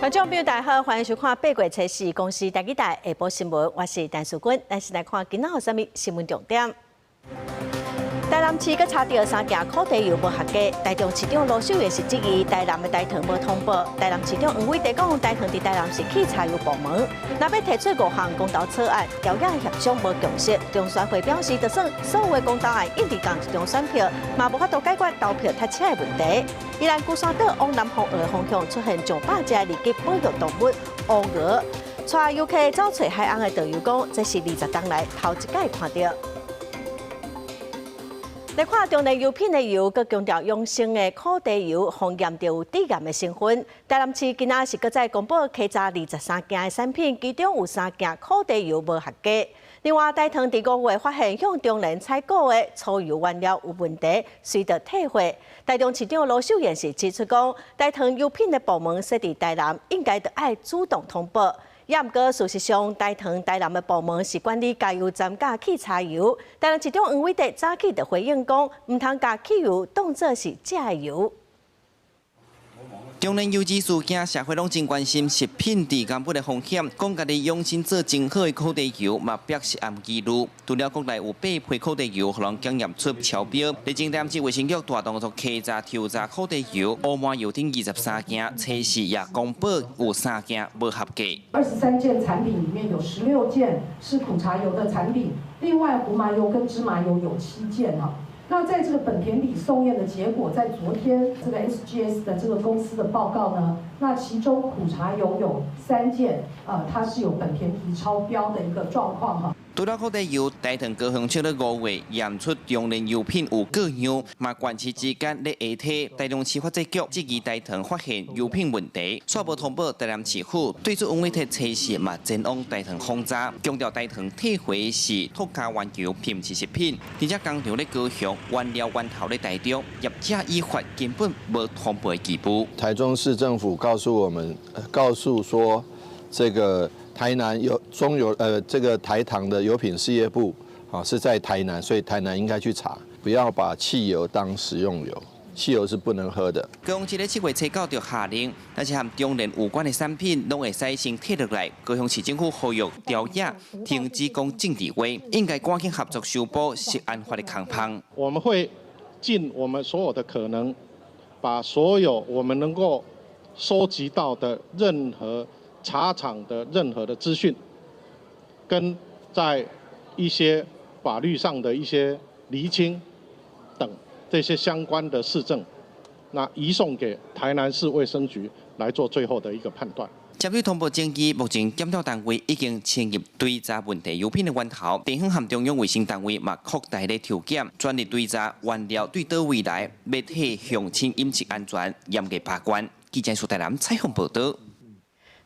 觀眾朋友大家好，歡迎收看八月初四公視台語台下晡新聞，我是陳淑君。咱先來看今仔有啥物新聞重點。台南市閣查著三件苦茶油無合格，台中市長盧秀燕是質疑台南的台糖無通報。台南市長黃偉哲講，台糖佇台南是汽柴油部門，若欲提出五項公投草案，朝野協商無共識。中選會表示，就算所有的公投案一直仝一張選票，嘛無法度解決投票塞車的問題。宜蘭龜山島往南風澳的方向出現上百隻二級保育動物烏鵝，帶遊客走揣海翁的導遊講，這是20冬來頭一擺看著。來看中煉油品的油，閣強調養生的苦茶油，予驗著有致癌的成分。台南市今仔是閣再公布稽查23件的產品，其中有三件苦茶油無合格。另外，台糖佇5月發現向中煉採購的粗油原料有問題，隨著退貨。台中市長盧秀燕是指出講，台糖油品的部門設佇台南，應該著愛主動通報。也毋過，事實上，台糖台南的部門是管理加油站佮汽柴油。台南市長黃偉哲早起就回應講，毋通共汽油當做是食的油。中煉油脂事件，社會攏真關心食品致癌物的風險。講家己養生做真好的苦茶油，嘛表示暗疑慮。除了國內有八批苦茶油，予人檢驗出超標。日前，台南市衛生局大動作稽查抽查苦茶油、烏麻油等23件，測試也公布有三件無合格。 23件產品裡面有16件是苦茶油的產品，另外胡麻油跟芝麻油有7件哈。那在這個苯骈體送驗的結果，在昨天這個 SGS 的這個公司的報告呢，那其中苦茶油有三件，它是有苯骈體超標的一個狀況哈。除了苦茶油，台糖高雄廠咧5月驗出中煉油品有過量，嘛縣市之間咧下提。台中市發展局質疑台糖發現油品問題，煞無通報台南市府。對此黃偉哲測試嘛前往台糖訪查，強調台糖退回是托膠原油，並毋是食品。而且工廠咧高雄，原料源頭咧台中，業者依法根本無通報的義務。台中市政府告訴我們，告訴說這個。台南有中油，這個台糖的油品事業部，啊，是在台南，所以台南應該去查，不要把汽油當食用油，汽油是不能喝的。高雄市咧7月初9就下令，但是和中煉有關的產品，攏會使先退落來。高雄市政府呼籲朝野停止講政治話，應該趕緊合作修補食安法的空縫。我們會盡我們所有的可能，把所有我們能夠收集到的任何查廠的任何的資訊，跟在一些法律上的一些釐清等這些相關的事證，那移送給台南市衛生局來做最後的一個判斷。針對通報爭議，目前檢討單位已經深入追查問題油品的源頭，地方和中央衛生單位嘛擴大咧抽檢，全力追查原料對佗位來，欲替鄉親飲食安全嚴格把關。記者蘇台南採訪報道。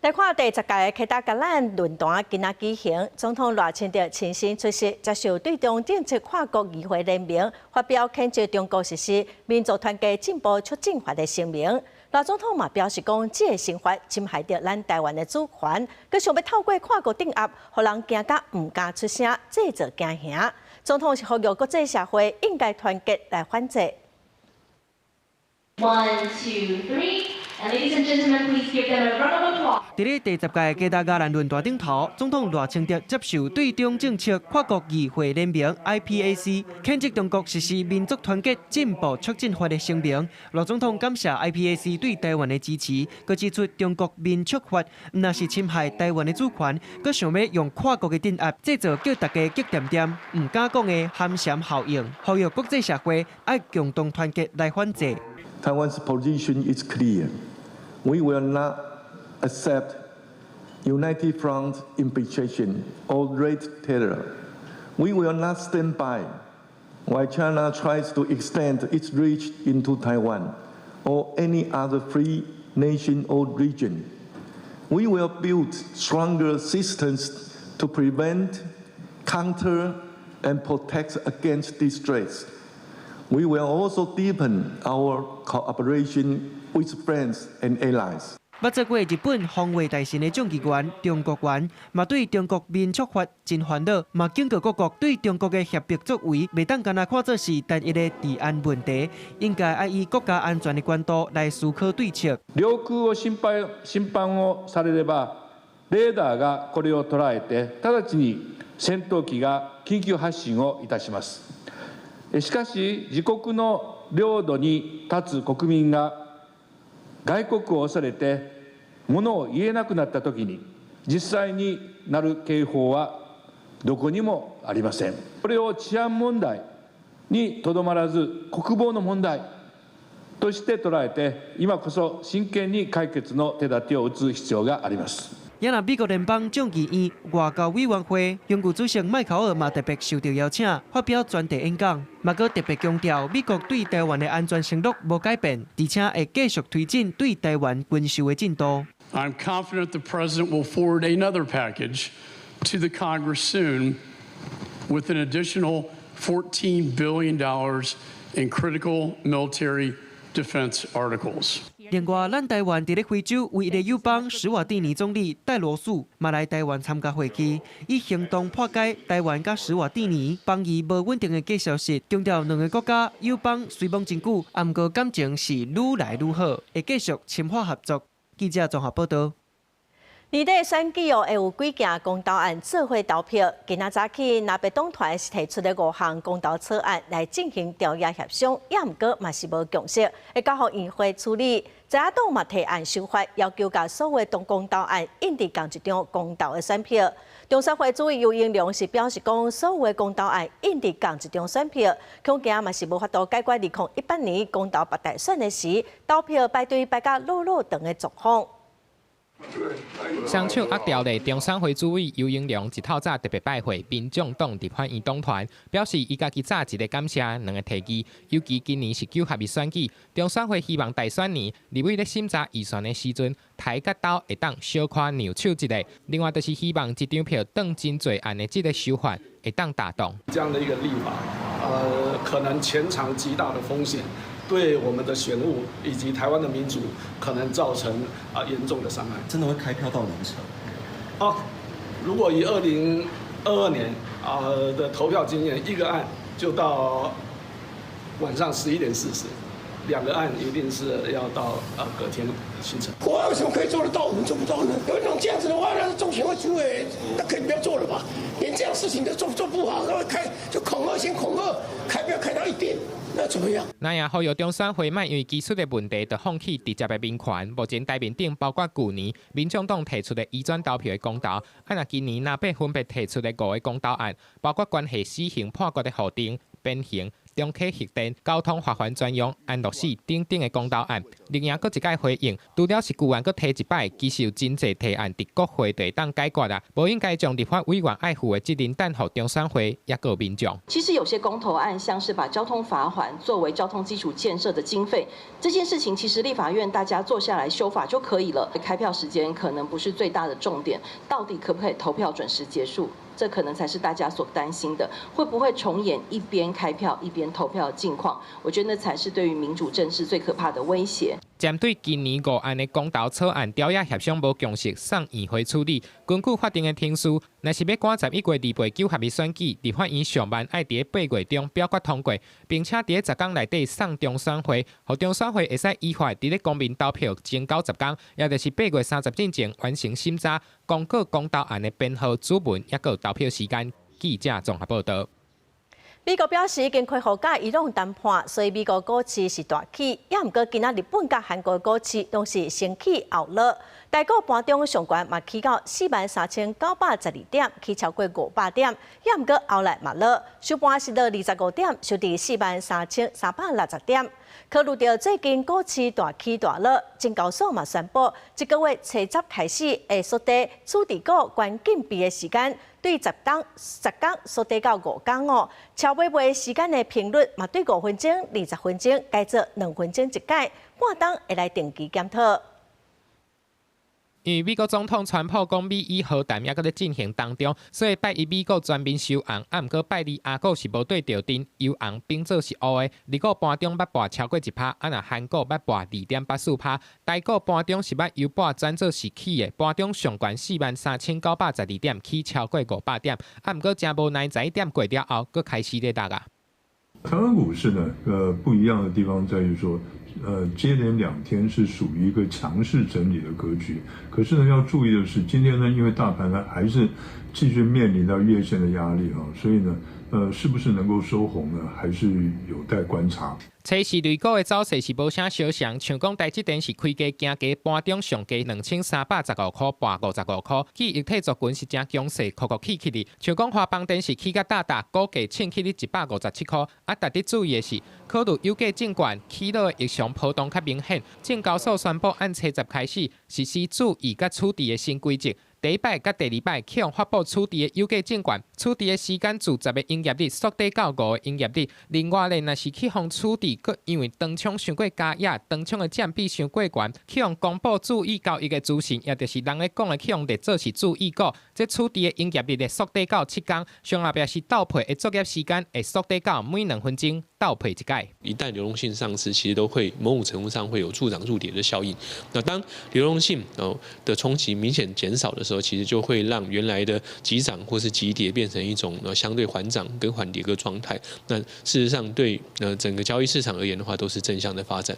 來看第10屆凱達格蘭論壇今仔舉行，總統賴清德親身出席，接受對中政策跨國議會聯盟發表譴責中國實施民族團結進步促進法的聲明。賴總統嘛表示講，這个新法侵害著咱台灣的主權，閣想欲透過跨國鎮壓，予人驚甲毋敢出聲，製造驚嚇。總統是呼籲國際社會應該團結來反制。 One, two, three. And ladies and gentlemen, please give them a round of applause. 佇咧第10屆凱達格蘭論壇頂頭，總統賴清德接受對中政策跨國議會聯盟 IPAC 譴責中國實施民族團結進步促進法的聲明。賴總統感謝 IPAC 對台灣的支持，閣指出中國民促法毋但是侵害台灣的主權，閣想欲用跨國的鎮壓，製造叫大家激恬恬，毋敢講的寒蟬效應，呼籲國際社會愛共同團結來反制。 Taiwan's position is clear. We will not accept United Front imposition or red terror. We will not stand by while China tries to extend its reach into Taiwan or any other free nation or region. We will build stronger systems to prevent, counter, and protect against these threats. We will also deepen our cooperation with friends and allies. 捌做過日本防衛大臣的眾議員中國元，嘛對中國民促法真煩惱，嘛警告各國對中國的脅迫作為，袂當干焦看做是單一的治安問題，應該愛以國家安全的觀度來思考對策。領空を侵犯侵犯をされれば、レーダーがこれを捉えて、直ちに戦闘機が緊急発進をいたします。しかし、自国の領土に立つ國民が外國を恐れてものを言えなくなったときに、実際に鳴る警報はどこにもありません。これを治安問題にとどまらず、國防の問題として捉えて、今こそ真剣に解決の手立てを打つ必要があります。也若美國聯邦眾議院外交委員會榮譽主席麥考爾嘛特別受到邀請，發表專題演講，嘛閣特別強調美國對台灣的安全承諾無改變，而且會繼續推進對台灣軍售的進度。 I'm confident the president will forward another package to the Congress soon with an additional $14 billion in critical military defense articles. 另外，咱台灣佇咧非洲唯一的友邦史瓦蒂尼總理戴羅素嘛來台灣參加會議，以行動破解台灣佮史瓦蒂尼邦誼無穩定的假消息，強調兩个國家友邦雖罔真久，毋過感情是愈來愈好，會繼續深化合作。記者綜合報道。年底選舉哦，會有幾件公投案做伙投票。今仔早起，藍白黨團是提出了五項公投草案來進行朝野協商，也毋過嘛是無共識，會交予院會處理。在野黨嘛提案修法，要求共所有公投案印佇仝一張公投的選票。中選會主委游盈隆是表示講，所有公投案印佇仝一張選票，恐驚嘛是無法度解決2018年公投罷大選的時，投票排隊排甲落落長的狀況。雙手握條例，中選會主委游盈隆一透早特別拜會民眾黨立法院黨團，表示伊家己早一个感謝，兩个提議，尤其今年是九合一選舉，中選會希望大選年立委咧審查預算的時陣，抬佮投會當小可讓手一下。另外就是希望一張票當真濟案的這个修法會當達動。這樣的一個立法，可能潛藏極大的風險。對我們的選務以及台灣的民主，可能造成嚴重的傷害。真的會開票到凌晨？哦，如果以2022年的投票經驗，一個案就到晚上11點40，兩個案一定是要到隔天清晨。國外為什麼可以做得到，我們做不到呢？有一種這樣子的話，那中選會主委那可以不要做了吧？連這樣事情都做不好，那開就恐嚇，先恐嚇，開票開到1點。那怎麼樣？那也呼籲中選會莫因為技術的問題，就放棄直接的民權。目前台面頂包括舊年民眾黨提出的移轉投票的公投，啊，若今年藍白分別提出的五个公投案，包括關係死刑判決的法定、鞭刑、重啟核電、交通罰鍰專用、安樂死等等的公投案。另外，閣一擺回應，除了是舊案閣提一擺，其實有真濟提案佇國會就會當解決啦，無應該將立法委員愛負的責任擔予中選會，抑閣民眾。其實有些公投案，像是把交通罰鍰作為交通基礎建設的經費，這件事情其實立法院大家坐下來修法就可以了。開票時間可能不是最大的重點，到底可不可以投票準時結束？這可能才是大家所擔心的，會不會重演一邊開票一邊投票的境況？我覺得那才是對於民主政治最可怕的威脅。針對今年五案的公投草案，朝野協商無共識，送院會處理。根據法定的程序，若是欲趕11月28九合一選舉，立法院上慢愛佇8月中表決通過，並且佇10工內底送中選會，予中選會會使依法佇咧公民投票前90工，也就是8月30進前完成審查，公告公投案的編號、主文，抑閣投票時間。記者綜合報道。美國表示已經恢復佮伊朗談判，所以美國股市是大起。也毋過今仔日本佮韓國股市攏是先起後落。台股盤中上懸嘛起到43,912點，起超過500點。也毋過後來嘛落，收盤是落25點，收佇43,360點。考慮到最近股市大起大落，證交所嘛宣布，這个月初十開始會縮短處置股關禁閉的時間，對10工10工縮短到5工哦。超買賣時間的頻率嘛，對5分鐘、20分鐘改做2分鐘一改，半冬會來定期檢討。因為美國總統川普講美伊和談猶閣咧進行當中，所以拜一美股全面收紅，啊，毋過拜二亞股是無綴著陣，由紅變做是烏的。日股盤中捌跋超過1%，啊，若韓股捌跋2.84%，台股盤中是捌由跋轉做是起的，盤中上懸43,912點，起超過500點，啊，毋過誠無奈11點過了後，閣開始咧落啊。台灣股市呢，不一樣的地方在於說，接連2天是屬於一個強勢整理的格局。可是呢，要注意的是，今天呢，因為大盤呢還是繼續面臨到月線的壓力啊，所以呢，是不是能夠收紅呢，還是有待觀察。初四類股的走勢是無啥相像，像講台積電是開低行低，盤中上低2315塊，跋55塊。記憶體族群是誠強勢，擴擴起起哩。像講華邦電是起甲大大，股價衝起咧157塊。啊，值得注意的是，考慮有價證券起落的異常波動較明顯，證交所宣布按初十開始實施注意佮處置的新規則。第一擺佮第二擺去予發布處置的有價證券，處置的時間自10個營業日縮短到5個營業日。另外咧，若是去予處置，閣因為當沖傷過加壓，當沖的佔比傷過懸，去予公布注意交易的資訊，也就是人咧講的去予列做是注意股，這處置的營業日會縮短到7天。上後壁是倒配的作業時間會縮短到每2分鐘倒配一擺。一旦流動性喪失，其實都會某種程度上會有助漲助跌的效應。那當流動性哦的衝擊明顯減少的時候，其實就會讓原來的急漲或是急跌變成一種相對緩漲跟緩跌的狀態。那事實上對整個交易市場而言的話，都是正向的發展。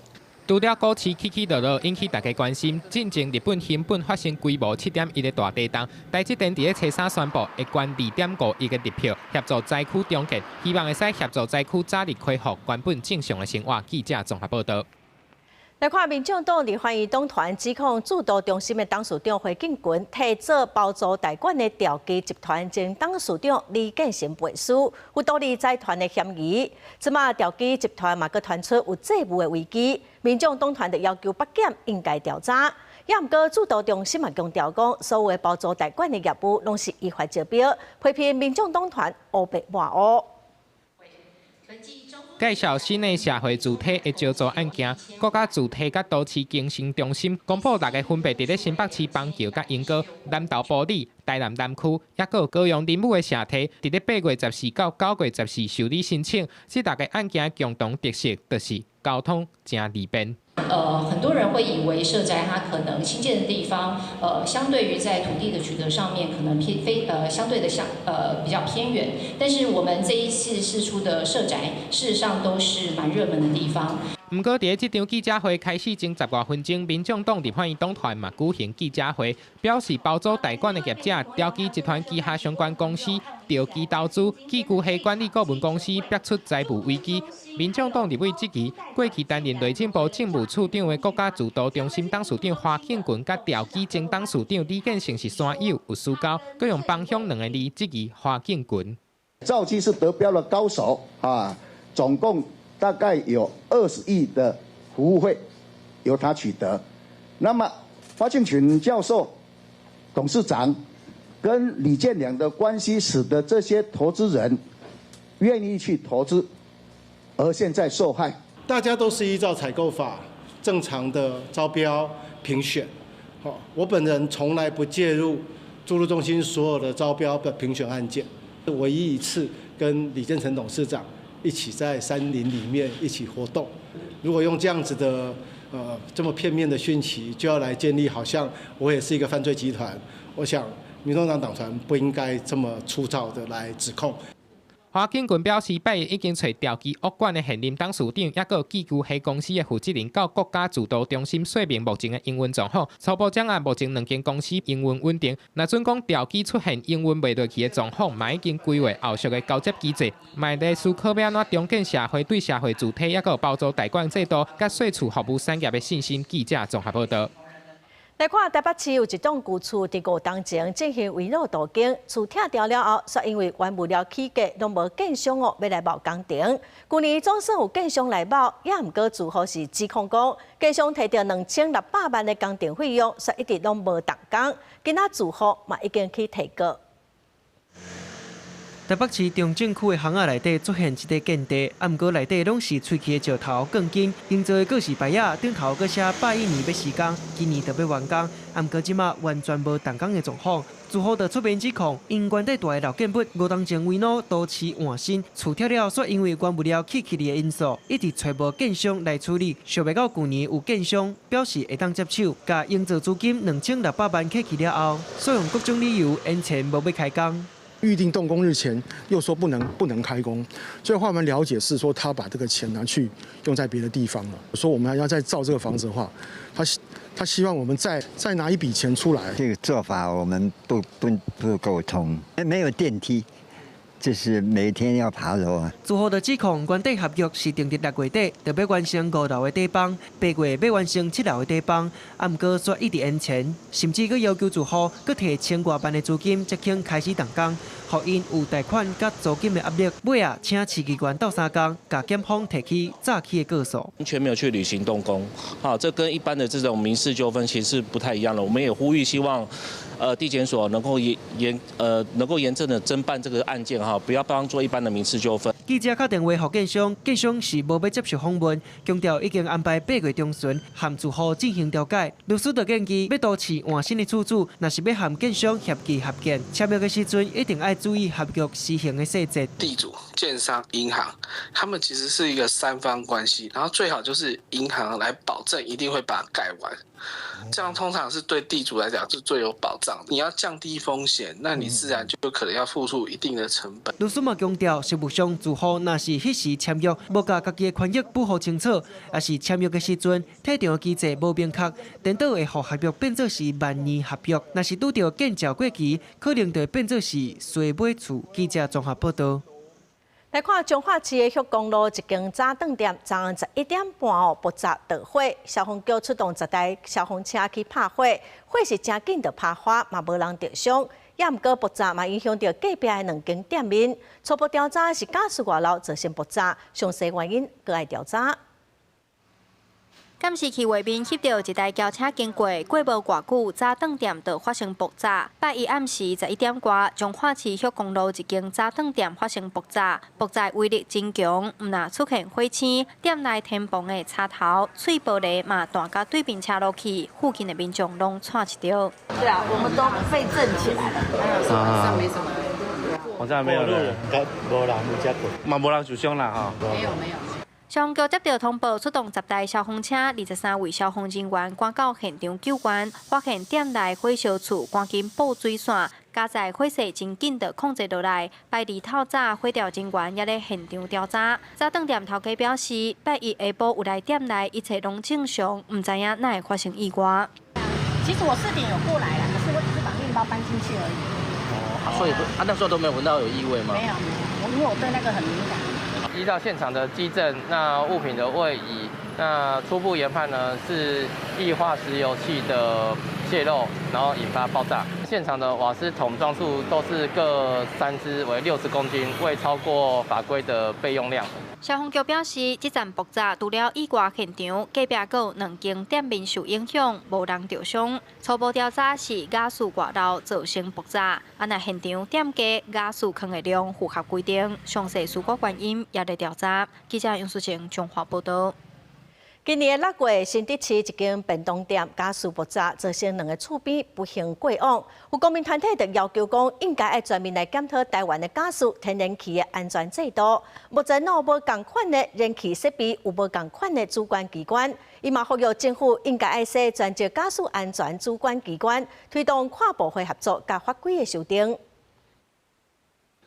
除了股市起起落落引起大家關心，進前日本熊本發生規模7.1的大地動，台積電佇咧初三宣布會捐2.5億的日票協助災區重建，希望會使協助災區早日恢復原本正常的生活。記者綜合報道。來看民眾黨立法院黨團指控住都中心的董事長花敬群提做包租代管的兆基集團前董事長李建成背書，有多利財團的嫌疑。這馬兆基集團嘛閣傳出有債務的危機，民眾黨團就要求北檢應該調查。也毋過住都中心嘛強調講，所有的包租代管的業務攏是依法招標，批評民眾黨團烏白抹烏。介紹新的社會住宅的招租案件，國家住宅佮都市更新中心公布六个分別佇咧新北市板橋佮鶯歌、南投埔里、台南南區，抑閣有高雄林武的社宅，佇咧8月14到9月14受理申請。這六个案件共同特色，就是交通誠利便。很多人會以為社宅它可能興建的地方，相對於在土地的取得上面，可能偏非相對的相比較偏遠。但是我們這一次釋出的社宅，事實上都是蠻熱門的地方。毋過，佇咧這場記者會開始前10外分鐘，民眾黨立法院黨團嘛舉行記者會，表示包租代管的業者兆基集團旗下相關公司兆基投資、寄居蟹管理顧問公司逼出財務危機。民眾黨立委質疑，過去擔任內政部政務處長的國家住都中心董事長花敬群，佮兆基前董事長李建成是山友有私交，閣用幫鄉兩个字質疑花敬群。兆基是得標的高手啊，總共大概有20億的服務費由他取得。那麼花敬群教授、董事長跟李建良的關係，使得這些投資人願意去投資，而現在受害。大家都是依照採購法正常的招標評選。好，我本人從來不介入住都中心所有的招標的評選案件，唯一一次跟李建成董事長一起在山林裡面一起活動。如果用這樣子的這麼片面的訊息，就要來建立好像我也是一個犯罪集團，我想民眾黨黨團不應該這麼粗糙的來指控。花敬群表示，拜一已經揣兆基屋管的現任董事長，抑閣有寄居蟹公司的負責人，到國家住都中心說明目前的營運狀況，初步掌握目前兩間公司營運穩定。若準講兆基出現營運袂落去的狀況，嘛已經規劃後續的交接機制，嘛會思考欲按怎重建社會對社會住宅，抑閣有包租代管制度，佮稅厝服務產業的信心。記者綜合報道。來看台北市有一棟舊厝，佇5冬前進行危老都更，厝拆掉了後，卻因為原物料起價，攏無建商哦欲來包工程。舊年總算有建商來包，也毋過住戶是指控講，建商提著2600萬的工程費用，卻一直攏無動工。今仔住戶嘛已經去提告。台北市中正區的巷仔內底出現一塊建地，啊，毋過內底攏是喙齒的石頭、鋼筋，營造的告示牌仔頂頭閣寫101年欲施工，今年就欲完工，啊，毋過這馬完全無動工的狀況。住戶就出面指控，𪜶原底蹛的老建物五冬前圍弩都市換新，厝拆了，煞因為原物料起起的因素，一直揣無建商來處理，想袂到舊年有建商表示會當接手，共營造資金2600萬客去了後，煞用各種理由延遲無欲開工。預定動工日前又說不能開工，最後我們了解是說他把這個錢拿去用在別的地方了。說我們還要再造這個房子的話，他希望我們再拿一筆錢出來。這個做法我們不溝通，沒有電梯，就是每天要爬樓啊。住戶的指控，原底合約是訂佇6月底，就欲完成五樓的底枋，8月欲完成七樓的底枋，啊，毋過煞一直延遲，甚至閣要求住戶閣提千外萬的資金，才肯開始動工，予𪜶有貸款佮租金的壓力。尾仔請市議員鬥相共，共檢方提起詐欺的告訴。完全沒有去履行動工，好，這跟一般的這種民事糾紛其實是不太一樣的。我們也呼籲希望，地檢所能夠嚴正的偵辦這個案件哈，不要當做一般的民事糾紛。記者敲電話予建商，建商是無欲接受訪問，強調已經安排8月中旬和住戶進行調解。律師就建議，欲都市換新的厝主，若是欲和建商協議合建，簽約的時陣一定愛注意合約施行的細節。地主、建商、銀行，他們其實是一個三方關係，然後最好就是銀行來保證一定會把它蓋完，這樣通常是對地主來講是最有保障。你要降低風險，那你自然就可能要付出一定的成本。律師嘛強調，實務上住戶若是彼時簽約，無共家己的權益保護清楚，抑是簽約的時陣退場機制無明確，顛倒會予合約變做是萬年合約。若是拄著建照過期，可能就會變做是衰尾厝。記者綜合報道。來看彰化市的旭公路一間早頓店，昨昏11點半哦，爆炸著火，消防局出動10台消防車去拍火，火勢誠緊就拍花，嘛無人著傷。也毋過爆炸嘛影響著隔壁的兩間店面，初步調查是瓦斯外漏造成爆炸，詳細原因閣愛調查。監視器畫面翕著一台轎車經過，過無偌久，早頓店就發生爆炸。拜一暗時11點外，彰化市旭公路一間早頓店發生爆炸，爆炸威力真強，毋但出現火星，店內天棚的插頭、碎玻璃嘛彈共對面車路去，附近的民眾攏𤆬一著。對啊，我們都被震起來了。啊，沒什麼。我這沒有人，無人有這過，嘛無人受傷啦吼。沒有沒有。消防局接到通報，出動10台消防車，23位消防人員趕到現場救援，發現店內火燒厝，趕緊布水線，佳哉火勢真緊就控制落來。拜二透早，火調人員也咧現場調查。早頓店頭家表示，拜一下晡有來店內，一切攏正常，毋知影哪會發生意外。其實我4點有過來啦，可是我只是把麵包搬進去而已。哦，所以啊那時候都沒有聞到有異味嗎？沒有沒有，我因為我對那個很敏感。依照現場的跡證，那物品的位移，那初步研判呢是液化石油氣的洩漏，然後引發爆炸。現場的瓦斯桶裝數都是各3支，為60公斤，未超過法規的備用量。消防局表示，這陣爆炸除了意外現場，隔壁閣有兩間店面受影響，無人著傷。初步調查是瓦斯外漏造成爆炸，啊，若現場店家瓦斯囥的量符合規定，詳細事故原因也咧調查。記者楊淑晴彰化報道。今年6月，新竹市一間便當店瓦斯爆炸，造成兩个厝邊不幸過往。有公民團體就要求講，應該愛全面來檢討台灣的瓦斯天然氣的安全制度。目前攏無仝款的燃氣設備，有無仝款的主管機關。伊嘛呼籲政府應該愛設專責瓦斯安全主管機關，推動跨部會合作佮法規的修訂。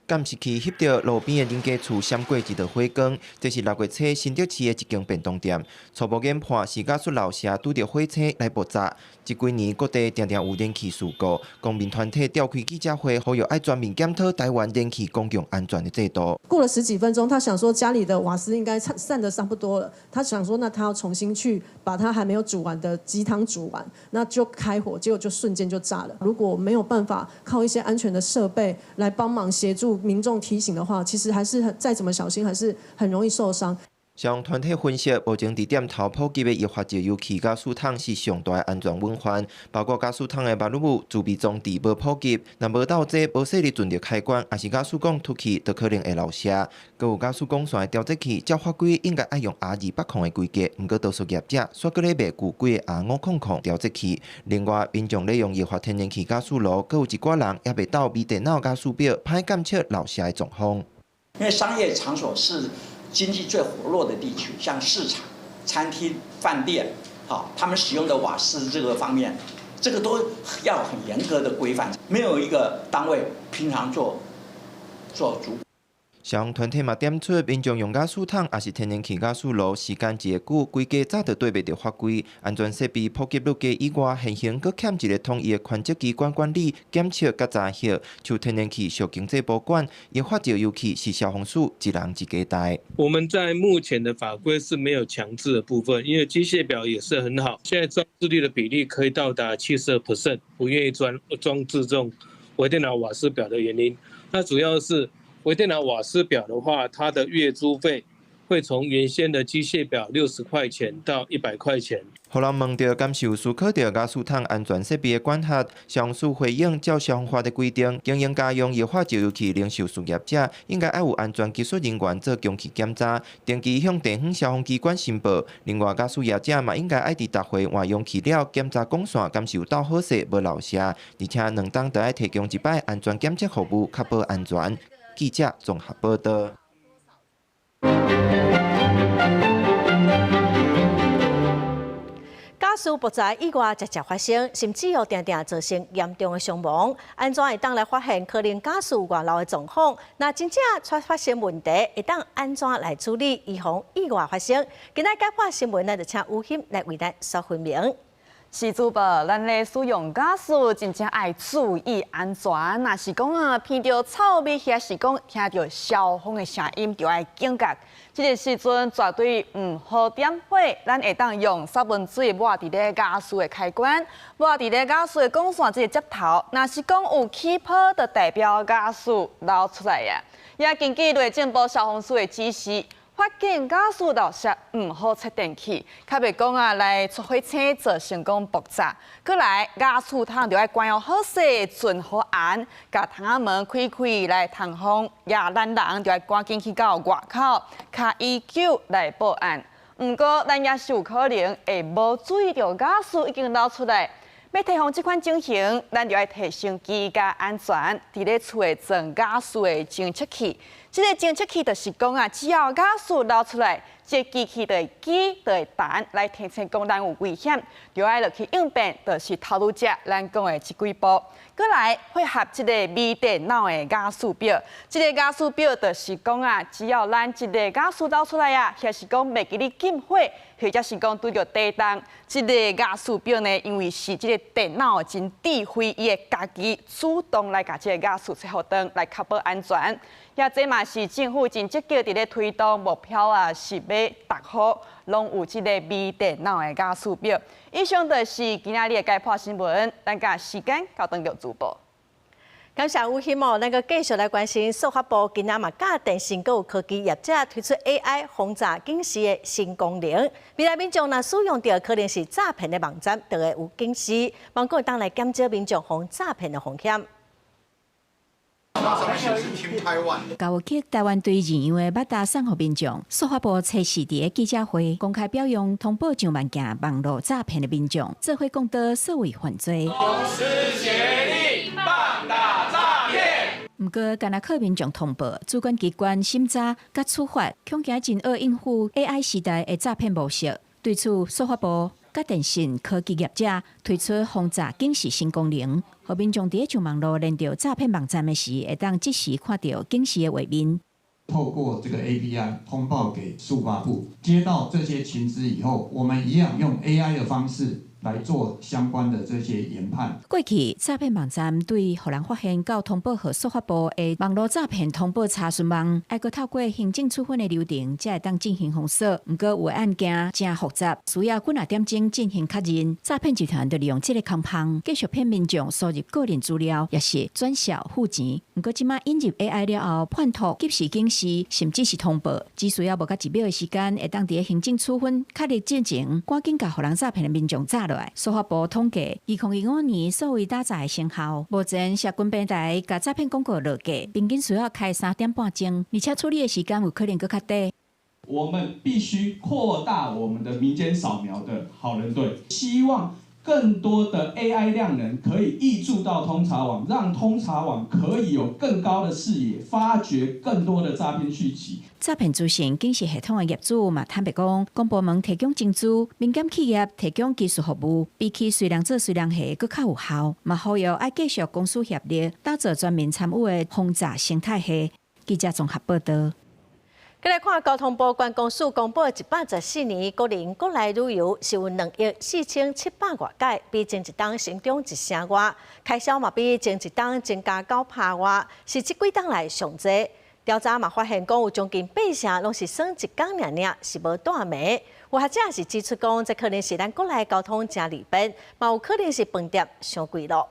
監視器翕著路邊的人家厝閃過一道火光，這是6月初新竹市的一間便當店。初步研判是瓦斯漏射拄著火星來爆炸。這幾年各地定定有燃氣事故，公民團體召開記者會，呼籲愛全面檢討台灣燃氣公共安全的制度。過了十幾分鐘，他想說家裡的瓦斯應該散得差不多了，他想說那他要重新去把他還沒有煮完的雞湯煮完，那就開火，結果就瞬間就炸了。如果沒有辦法靠一些安全的設備來幫忙協助民眾提醒的話，其實還是很再怎麼小心，還是很容易受傷。消防團體分析，目前佇店頭普及的液化石油氣瓦斯桶是上大的安全隱患，包括瓦斯桶的馬路自備裝置無普及，若無鬥齊無細膩準著開關，抑是瓦斯管突起，就可能會漏射。閣有瓦斯管線的調節器，照法規應該愛用 R 200的規格，毋過多數業者煞閣咧賣舊規的 R 500調節器。另外，民眾咧用液化天然氣瓦斯爐，閣有一寡人猶未鬥微電腦瓦斯表，歹監測漏射的狀況。因為商業場所是經濟最活絡的地區，像市場、餐廳、飯店，好，他們使用的瓦斯這個方面，這個都要很嚴格的規範，沒有一個單位平常做主。消防團體嘛點出，民眾用瓦斯桶抑是天然氣瓦斯爐時間一會久，規格早就對袂著法規，安全設備普及率低以外，現行閣欠一個統一的權責機關管理、檢測佮查核。像天然氣屬經濟部管，液化石油氣是消防署一人一家代。我們在目前的法規是沒有強制的部分，因為機械錶也是很好，現在裝置率的比例可以到達72%，不願意裝置這種微電腦瓦斯錶的原因，那主要是。微電腦瓦斯錶的話，它的月租費會從原先的機械錶60塊錢到100塊錢。予人問著敢是有思考著瓦斯桶安全設備的管轄，消防署回應照消防法的規定，經營家用液化石油氣零售事業者應該愛有安全技術人員做定期檢查，定期向地方消防機關申報。另外，瓦斯業者嘛應該愛佇逐回換容器了檢查管線，敢是有鬥好勢無漏射，而且2冬著愛提供一擺安全檢測服務，確保安全。記者綜合報道。瓦斯爆炸意外常常發生，甚至哦定定造成嚴重的傷亡。按怎會當來發現可能瓦斯外漏的狀況？若真正出發生問題，會當按怎來處理，預防意外發生？今仔解破新聞，咱就請吳欣來為咱說分明。是主播，咱咧使用瓦斯真正愛注意安全。若是講啊，聞著臭味，抑是講聽著消防的聲音，就愛警覺。這個時陣絕對毋好點火，咱會當用殺蚊水抹佇咧瓦斯的開關，抹佇咧瓦斯的管線這個接頭。若是講有起泡，就代表瓦斯漏出來啊。也根據內政部消防署的指示。發現瓦斯漏泄，毋好切電器，較袂講啊來出火星造成講爆炸。閣來瓦斯桶著愛關予好勢，存好安，共窗仔門開開來通風。也咱人著愛趕緊去到外口，敲119來報案。毋過咱也是有可能會無注意著瓦斯已經漏出來。欲提防這款情形，咱就愛提升居家安全，佇咧厝內裝瓦斯的偵測器。這個偵測器就是講啊，只要瓦斯漏出來，這個機器就會機就會彈來提醒講咱有危險，就愛落去應變，就是頭拄才咱講的這幾步。閣來配合這個微電腦的瓦斯錶，這個瓦斯錶就是講啊，只要咱這個瓦斯漏出來啊，抑是講袂記得禁火，或者是講拄著地動，這個瓦斯錶呢，因為是這個電腦真智慧，伊會家己主動來共這個瓦斯切予斷，來確保安全。也這嘛是政府真積極佇咧推動目標啊，是欲逐戶攏有這個微電腦的瓦斯錶。以上就是今仔日的解破新聞，咱共時間交轉予主播。感謝吳欣哦，咱閣繼續來關心，數發部今仔嘛佮電信閣有科技業者推出 AI 防詐警示的新功能。未來民眾若使用著可能是詐騙的網站，就會有警示，望講會當來減少民眾予詐騙的風險。教育局台灣隊認養的馬達送予民眾，數發部測試佇個記者會公開表揚通報上萬件網路詐騙的民眾，做伙共倒數位犯罪。公私協力，棒打詐騙。毋過，干焦靠民眾通報，主管機關審查佮處罰，恐驚真惡應付 AI 時代的詐騙模式。對此，數發部佮電信科技業者推出防詐警示新功能，予民眾佇上網路連著詐騙網站的時，會當即時看著警示的畫面。透過這個 API 通報給數發部，接到這些情資以後，我們一樣用 AI 的方式來做相關的這些研判。過去詐騙網站對予人發現到通報予司法部的網路詐騙通報查詢網，愛閣透過行政處分的流程，才會當進行封鎖。毋過有的案件誠複雜，需要幾若點鐘進行確認。詐騙集團就利用這个空縫，繼續騙民眾輸入個人資料，抑是轉數付錢。毋過這馬引入 AI 了後，叛徒及時警示，甚至是通報，只需要無到1秒的時間，會當佇咧行政處分確立進前，趕緊共予人詐騙的民眾詐落來。司法部統計，2025年數位打詐的成效，目前社群平台共詐騙廣告落架，平均需要開3點半鐘，而且處理的時間有可能閣較短。我們必須擴大我們的民間掃描的好人隊，希望更多的 AI 量能可以挹注到通查網，讓通查網可以有更高的視野，發掘更多的詐騙訊息。詐騙資訊警示系統的業主嘛坦白講，公部門提供情資，民間企業提供技術服務，比起隨人做隨人還閣較有效。嘛呼籲愛繼續公私協力，打造全民參與的防詐生態系。記者綜合報導。繼來看交通部觀光署公布114年國人國內旅遊是有2億4700外改，比前一冬成長一成外，開銷嘛比前一冬增加9%外，是這幾冬來上濟。調查嘛發現，講有將近八成攏是耍一工爾爾，是無蹛暝。有學者是指出講，這可能是咱國內交通誠利便，嘛有可能是飯店傷貴囉。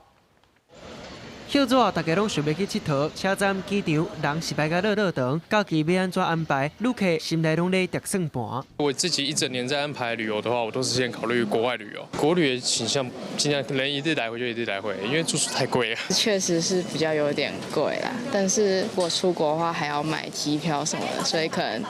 歇熱，大家攏想欲去𨑨迌，車站、機場人是排甲落落長，假期欲按怎安排？旅客心內攏咧疊算盤。我自己一整年在安排旅遊的話，我都是先考慮國外旅遊。國旅的傾向盡量能一日來回就一日來回，因為住宿太貴了。確實是比較有點貴啦，但是如果出國的話還要買機票什麼的，所以可能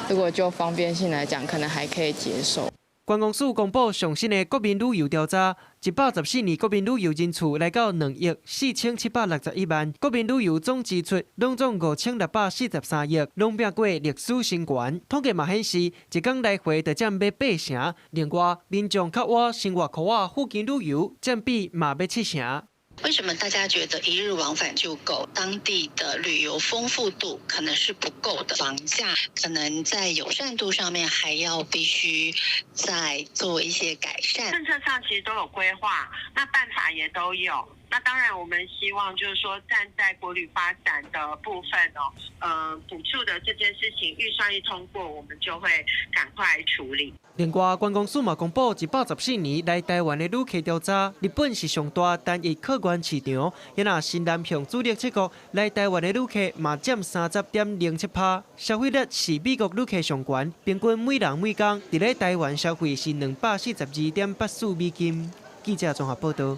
如果就方便性來講，可能還可以接受。觀光署公布上新的國民旅遊調查，114年國民旅遊人次來到2億4761萬，國民旅遊總支出攏總5643億，攏拚過歷史新高。統計嘛顯示，一工來回就佔欲八成。另外，民眾較倚生活箍仔附近旅遊佔比嘛欲七成。為什麼大家覺得一日往返就夠？當地的旅遊豐富度可能是不夠的，房價可能在友善度上面還要必須再做一些改善。政策上其實都有規劃，那辦法也都有。那當然，我們希望就是說，站在國旅發展的部分哦，補助的這件事情，預算一通過，我們就會趕快處理。另外，觀光署嘛公布114年來台灣的旅客調查，日本是上大單一客源市場，若新南向主力七國來台灣的旅客嘛佔30.07%，消費額是美國旅客上懸，平均每人每工佇咧台灣消費是242.84美金。記者綜合報導。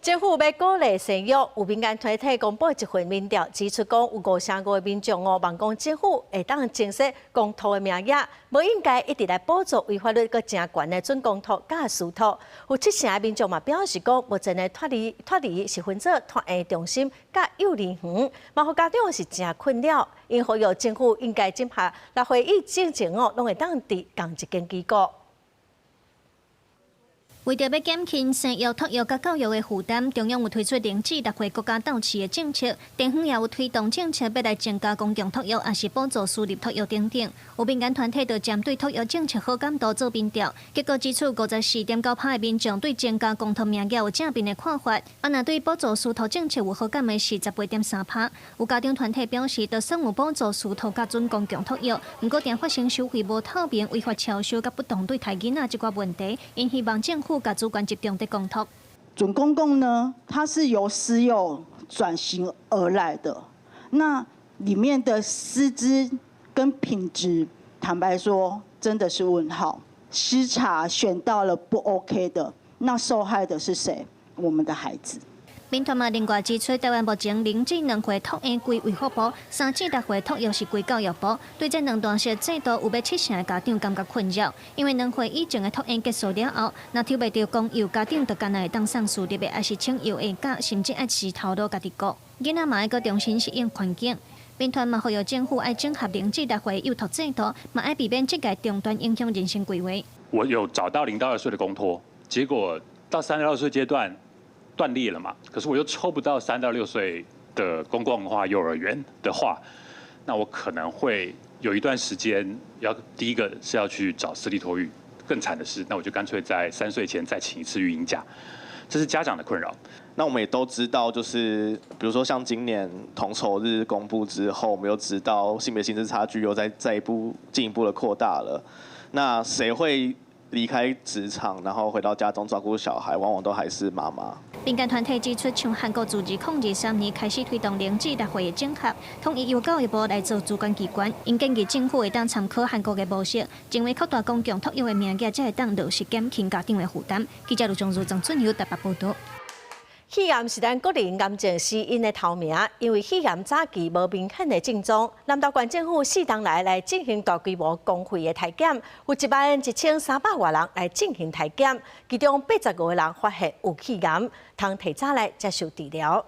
政府欲鼓勵生育，有民間團體公布一份民調，指出講有5成5的民眾哦，望講政府會當增設公托的名額，無應該一直來補助違法率閣誠懸的準公托佮私托。有七成的民眾嘛表示講，目前的託兒是分做托嬰中心佮幼兒園，嘛予家長是誠困擾。𪜶呼籲政府應該整合六歲以前哦，攏會當佇仝一間機構。為著欲減輕生育、托育佮教育的負擔，中央有推出0至6歲國家鬥飼的政策，地方也有推動政策，欲來增加公共托育，抑是補助私立托育等等。有民間團體就針對托育政策好感度做民調，結果指出54.9%的民眾對增加公托名額有正面的看法，啊，若對補助私托政策有好感的是18.3%。有家長團體表示，就算有補助私托佮準公共托育，毋過定發生收費無透明、違法超收佮不當對待囡仔這寡問題，𪜶希望政府共資源集中佇公托。準公共呢，它是由私有轉型而來的，那裡面的師資跟品質，坦白說，真的是問號。失察選到了不 OK 的，那受害的是誰？我們的孩子。民團嘛另外指出，台灣目前0至2歲托嬰歸衛福部，3至6歲托育是歸教育部。對這兩段式制度，有欲七成的家長感覺困擾，因為兩歲以前的托嬰結束了後，若抽袂著公幼，家長就干焦會當送私立的，抑是請幼嬰教，甚至愛飼頭路家己顧。囡仔嘛愛閣重新適應環境。民團嘛呼籲政府愛整合0至6歲幼托制度，嘛愛避免這個中斷影響人生規劃。我有找到0到2歲的公托，結果到3到6歲階段斷裂了嘛？可是我又抽不到3到6歲的公共化幼兒園的話，那我可能會有一段時間要第一個是要去找私立托育，更慘的是，那我就乾脆在3歲前再請一次育嬰假，這是家長的困擾。那我們也都知道，就是比如說像今年同酬日公布之後，我們又知道性別薪資差距又再一步進一步的擴大了。那誰會離開職場，然後回到家中照顧小孩，往往都還是媽媽。民間團體指出，像韓國自2023年開始推動0至6歲的整合，統一由教育部來做主管機關，𪜶建議政府會當參考韓國的模式，認為擴大公共托育的名額，才會當落實減輕家長的負擔。記者盧中如、張俊友台北報導。肺癌是咱國人癌症死因的頭名，因為肺癌早期無明顯的症狀，南投縣政府四冬來來進行大規模公費的篩檢，有11,300外人來進行篩檢，其中85個人發現有肺癌，通提早來接受治療。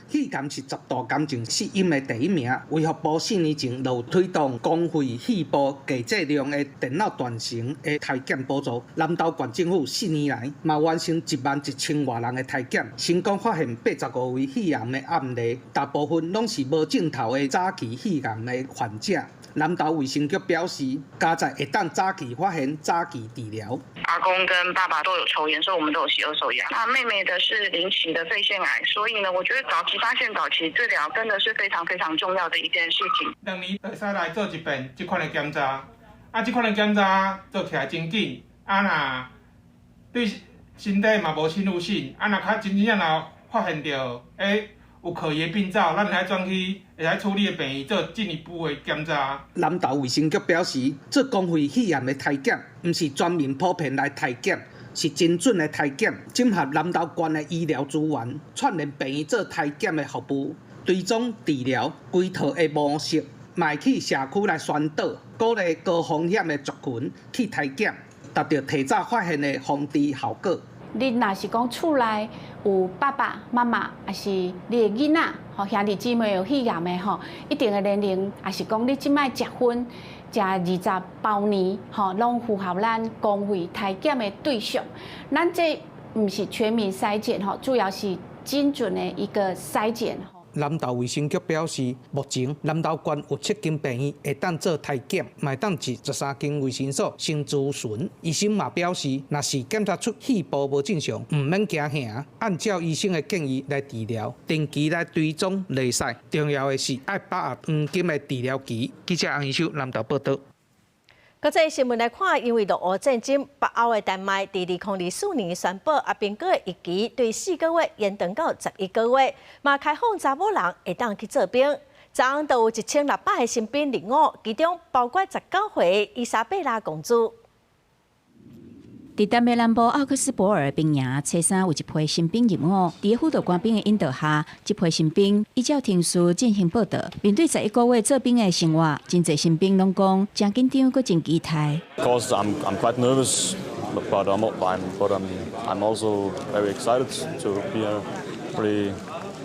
肺癌是十大癌症死因的第一名。衛福部4年前就推動公費肺部低劑量的電腦斷層的篩檢補助。南投縣政府4年來嘛完成11,000外人的篩檢，成功發現85位肺癌的案例，大部分攏是無症頭的早期肺癌的患者。南投衛生局表示，佳哉會當早期發現、早期治療。阿公跟爸爸都有抽菸，所以我們都有吸二手菸。那妹妹的是零期的肺腺癌，所以呢，我覺得早期發現、早期治療真的是非常非常重要的一件事情。2年會使來做一遍這款的檢查，啊，這款的檢查做起來真緊，啊若對身體嘛無侵入性，啊若較真正若發現著，欸，有可疑的病灶，咱會使轉去會使處理的病院做進一步的檢查。南投衛生局表示，做公費肺癌的篩檢，毋是全民普遍來篩檢，是精準的篩檢，整合南投縣的醫療資源，串聯病院做篩檢的服務，追蹤治療規套的模式，嘛會去社區來宣導，鼓勵高風險的族群去篩檢，達到提早發現的防治效果。你若是講厝內有爸爸媽媽，抑是你的囡仔，吼兄弟姊妹有肺癌的吼，一定的年齡，抑是講你這擺結婚，食20包年，吼，攏符合咱公費篩檢的對象。咱這毋是全民篩檢，吼，主要是精準的一個篩檢。南投衛生局表示，目前南投縣有七間病院會當做篩檢，嘛會當佇13間衛生所先諮詢。醫生嘛表示，若是檢查出肺部無正常，毋免驚嚇，按照醫生的建議來治療，定期來追蹤會使。重要的是愛把握黃金的治療期。記者楊宜修南投報導。國際新聞來看，因為俄烏戰爭，北歐的丹麥佇2024年宣布，阿兵哥的役期對4個月延長到11個月，嘛開放查某人會當去做兵。昨昏就有1600個新兵入伍，其中包括19歲伊莎貝拉公主。佇丹麥南部奧克斯博爾兵營，初三有一批新兵入伍。佇輔導官兵的引導下，這批新兵依照程序進行報到。面對11個月做兵的生活，真濟新兵攏講誠緊張，閣真期待。 Of course, I'm quite nervous, but I'm also very excited to be here. Really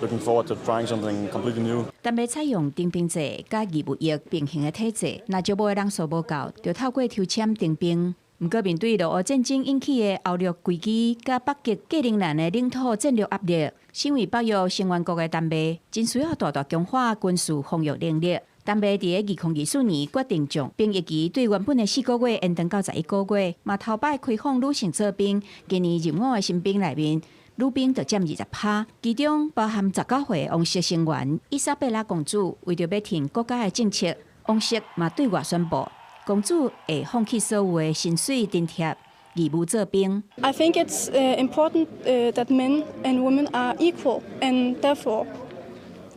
looking forward to trying something completely new. 丹麥採用徵兵制佮義務役並行的體制，若招募的人數無夠，就透過抽籤徵兵。毋過面對俄烏戰爭引起的歐陸危機，佮北極格陵蘭的領土戰略壓力，身為北約成員國的丹麥，真需要大大強化軍事防禦能力。丹麥佇2024年決定將兵役期對原本的4個月延長到十一個月，嘛頭擺開放女性做兵。今年入伍的新兵內面，女兵就佔20趴，其中包含19歲王室成員伊莎貝拉公主。為著欲挺國家的政策，王室嘛對外宣布，公主會放棄所有的薪水津貼，義務做兵。 I think it's important that men and women are equal, and therefore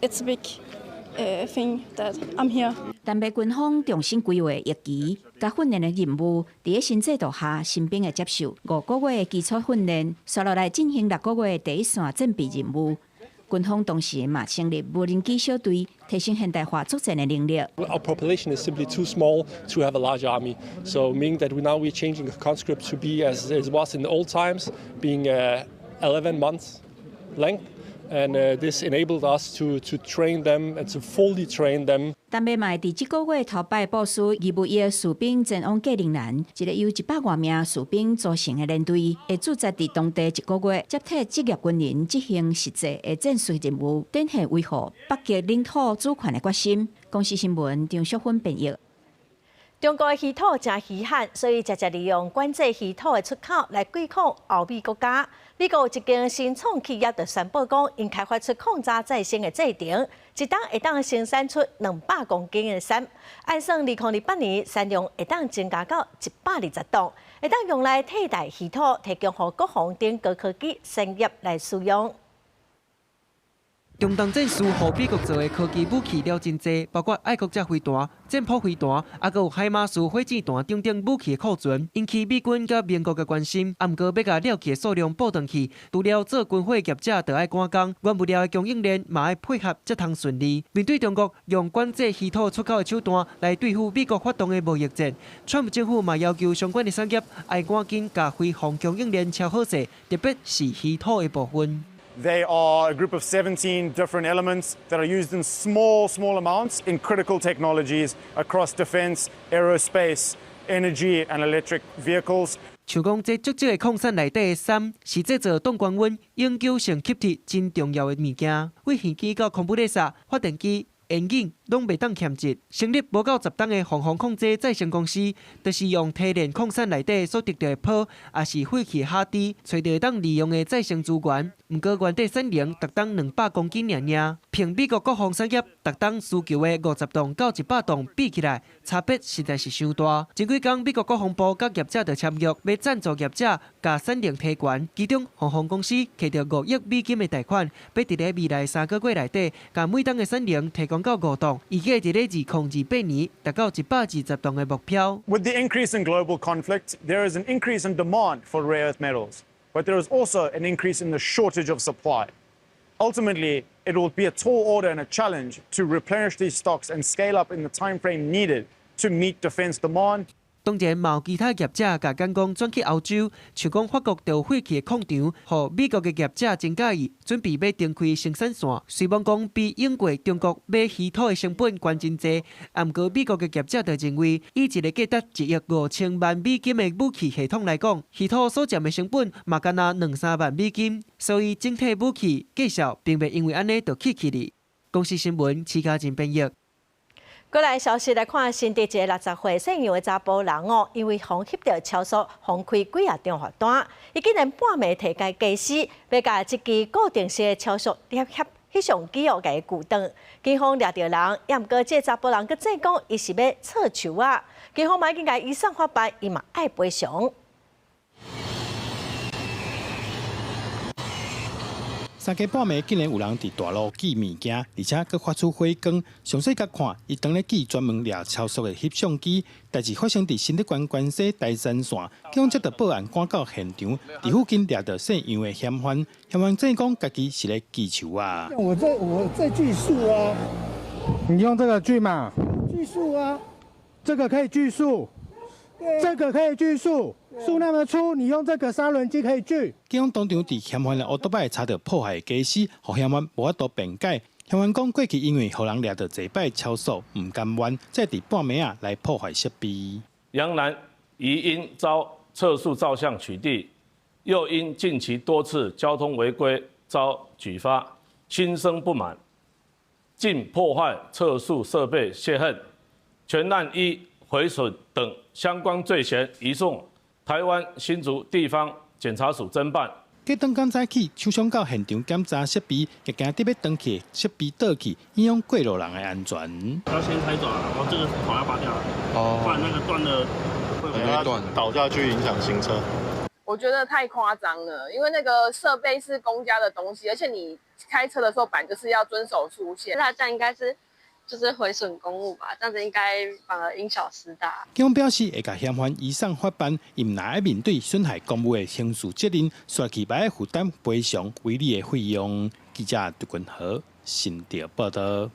it's a big thing that I'm here. 丹麥軍方重新規劃役期，佮訓練的任務，佇新制度下，新兵會接受5個月的基礎訓練，紲落來進行6個月的第一線戰備任務。軍方同時嘛成立無人機小隊，提升現代化作戰的能力。 Our population is simply too small to have a large army, so meaning that we're changing the conscript to be as it was in the old times, being 11 months length. And this enabled us to train them and to fully train them. 丹麥嘛會佇這個月頭擺部署義務役士兵前往格陵蘭，一個由100外名士兵組成的連隊，會駐紮佇當地一個月，接替職業軍人執行實際的戰術任務，展現維護北極領土主權的決心。公視新聞張淑芬編譯。中國的稀土誠稀罕，所以常常利用管制稀土的出口來對抗歐美國家。美國有一間新創企業就宣布講，𪜶開發出礦渣再生的製程，一冬會當生產出200公斤的鑄。按算2028年產量會當增加到120噸，會當用來替代稀土，提供予國防等高科技產業來使用。中東戰事，予美國做的科技武器了真濟，包括愛國者飛彈、戰斧飛彈，抑閣有海馬斯火箭彈等等武器的庫存，引起美軍佮盟國的關心。啊，毋過欲共了去的數量補轉去，除了做軍火業者著愛趕工，原物料的供應鏈嘛愛配合才通順利。面對中國用管制稀土出口的手段來對付美國發動的貿易戰，川普政府嘛要求相關的產業愛趕緊共飛防供應鏈敲好勢，特別是稀土的部分。 They are a group of 17 different elements that are used in small, small amounts in critical technologies across defense, aerospace, energy, and electric vehicles. 像講，這足少的礦產內底的鑄，是製造擋高溫、永久性吸鐵真重要的物件。對飛機到空普沙、發電機、煙警攏袂當欠一。成立無夠10冬的鳳凰礦渣再生公司，就是用提煉礦產內底所得著的泡，抑是廢棄的哈豬，揣著會當利用的再生資源。毋過原底產能逐冬200公斤爾爾，憑美國國防產業逐冬需求的50噸到100噸比起來，差別實在是傷大。前幾工美國國防部佮業者就簽約，欲贊助業者共產能提懸，其中鳳凰公司摕著5億美金的貸款，欲佇咧未來3個月內底，共每冬的產能提懸到5噸，預計佇咧2028年達到120噸的目標。 With the increase in global conflict, there is an increase in demand for rare earth metals, but there is also an increase in the shortage of supply. Ultimately, it will be a tall order and a challenge to replenish these stocks and scale up in the time frame needed to meet defense demand. 當然，嘛有其他業者共眼光轉去歐洲，像講法國就廢棄的礦場，予美國的業者真佮意，準備欲重開生產線。雖罔講比英國、中國買稀土的成本懸真濟，毋過美國的業者就認為，以一个價值1億5000萬美金的武器系統來講，稀土所佔的成本嘛干焦兩三萬美金，所以整體武器價數並袂因為按呢就起去哩。公視新聞，徐家仁編譯。過來消息來看，新竹一个60歲姓楊的查埔人哦，因為予翕著超速，予開幾仔張罰單，伊竟然半暝提共家私，欲共這支固定式的超速翕翕相機哦，共伊舊轉。警方掠著人，也毋過這个查埔人閣指講，伊是欲測樹仔。警方嘛已經共伊移送法辦，伊嘛愛賠償。三更半暝，竟然有人佇大路寄物件，而且閣發出火光。詳細共看，伊當咧寄專門掠超速的翕相機。代誌發生佇新竹縣關西台三線，警方接到報案，趕到現場，佇附近掠著姓楊的嫌犯。嫌犯證講家己是咧锯樹仔。我在鋸樹啊！你用這個鋸嘛？鋸樹啊！這個可以鋸樹，這個可以鋸樹。樹那麼粗，你用這個砂輪機可以鋸。警方當場佇嫌犯的烏托擺查著破壞的家私，予嫌犯無法度辯解。嫌犯講過去因為予人掠著濟擺超速，毋甘願，才佇半暝仔來破壞設備。楊男疑因遭測速照相取締，又因近期多次交通違規遭舉發，心生不滿，竟破壞測速設備洩恨，全案依毀損等相關罪嫌移送台灣新竹地方檢察署偵辦。隔當剛早起，廠商到現場檢查設備，也驚得欲轉去設備倒去，影響過路人的安全。要先拆走啊，我這個頭要拔掉，哦，不然那個斷了會斷倒下去影響行車。我覺得太誇張了，因為那個設備是公家的東西，而且你開車的時候本來就是要遵守速限。那這樣應該是就是毀損公物吧？這樣子應該反而因小失大。警方表示會共嫌犯移送法辦，伊毋但愛面對損害公物的刑事責任，煞去嘛愛負擔賠償違例的費用。記者杜君和新竹報道。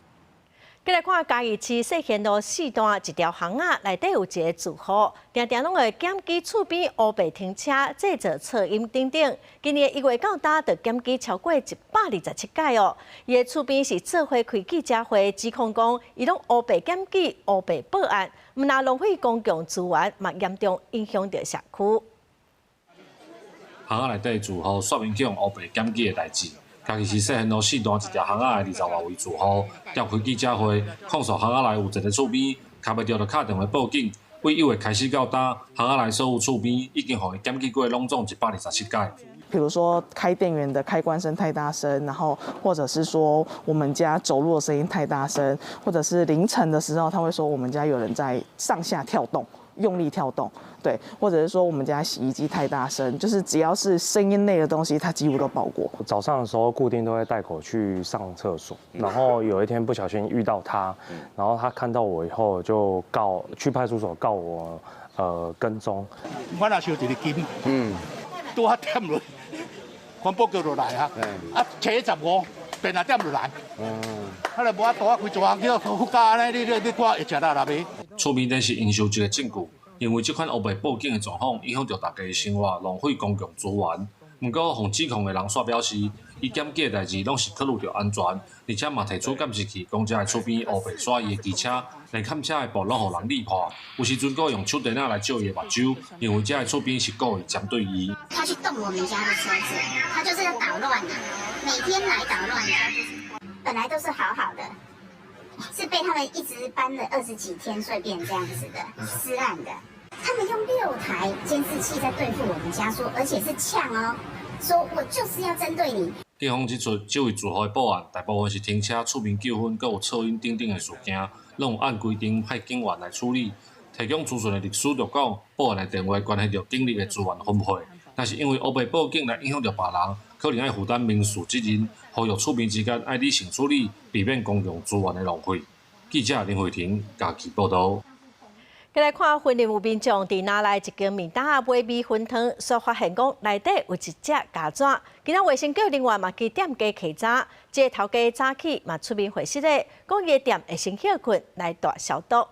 繼來看嘉義市世賢路4段一條巷仔內底有一个住戶，定定攏會檢舉厝邊烏白停車、製造噪音等等。今年1月到今，就檢舉超過127擺哦。伊的厝邊是做伙開記者會，指控講伊攏烏白檢舉、烏白報案，毋但浪費公共資源，嘛嚴重影響著社區。巷仔內底住戶說明去予烏白檢舉的代誌。嘉義市世賢路4段一條巷仔的20外位住戶，召開記者會，控訴巷仔內有一个厝邊，敲袂著就敲電話報警，對1月開始到今，巷仔內所有厝邊已經予伊檢舉過，攏總127擺。比如說開電源的開關聲太大聲，然後或者是說我們家走路的聲音太大聲，或者是凌晨的時候，他會說我們家有人在上下跳動，用力跳動，對，或者是說我們家洗衣機太大聲，就是只要是聲音類的東西，他幾乎都報過。早上的時候固定都會帶狗去上廁所，然後有一天不小心遇到他，然後他看到我以後就告去派出所告我，跟蹤。我若燒一个金，拄仔點落，環保局就來啊，啊，7月15變啊點就來，啊，若無法度啊，規座行叫附加按呢，你看會食力啦未？厝邊頂是營收一个證據，因為這款烏白報警的狀況影響著大家的生活，浪費公共資源。毋過，予指控的人煞表示，伊檢舉的代誌攏是考慮著安全，而且嘛提出監視器，講遮的厝邊烏白徙伊的機車，連崁車的布攏予人裂破，有時陣閣用手電仔來照伊的目睭，認為遮的厝邊是故意針對伊。他去動我們家的車子，他就是要搗亂啊，每天來搗亂。本來都是好好的，是被他們一直搬了20幾天，所以變這樣子的，私案的。他們用6台監視器在對付我們家，說而且是嗆哦，說我就是要針對你。警方指出，這位住戶的報案大部分是停車、厝邊糾紛，閣有噪音等等的事件，攏有按規定派警員來處理。提供資訊的律師就講，報案的電話關係著警力的資源分配，若是因為烏白報警來影響著別人，可能愛負擔民事責任，呼籲厝邊之間愛理性處理，避免公共資源的浪費。記者林慧婷家己報導。過來看，雲林有民眾佇拿來一間麵檔仔買米粉湯，煞發現講內底有一隻虼蚻。今仔衛生局人員嘛去店家稽查，這個頭家早起嘛出面回釋咧，講伊的店會先歇睏來大消毒。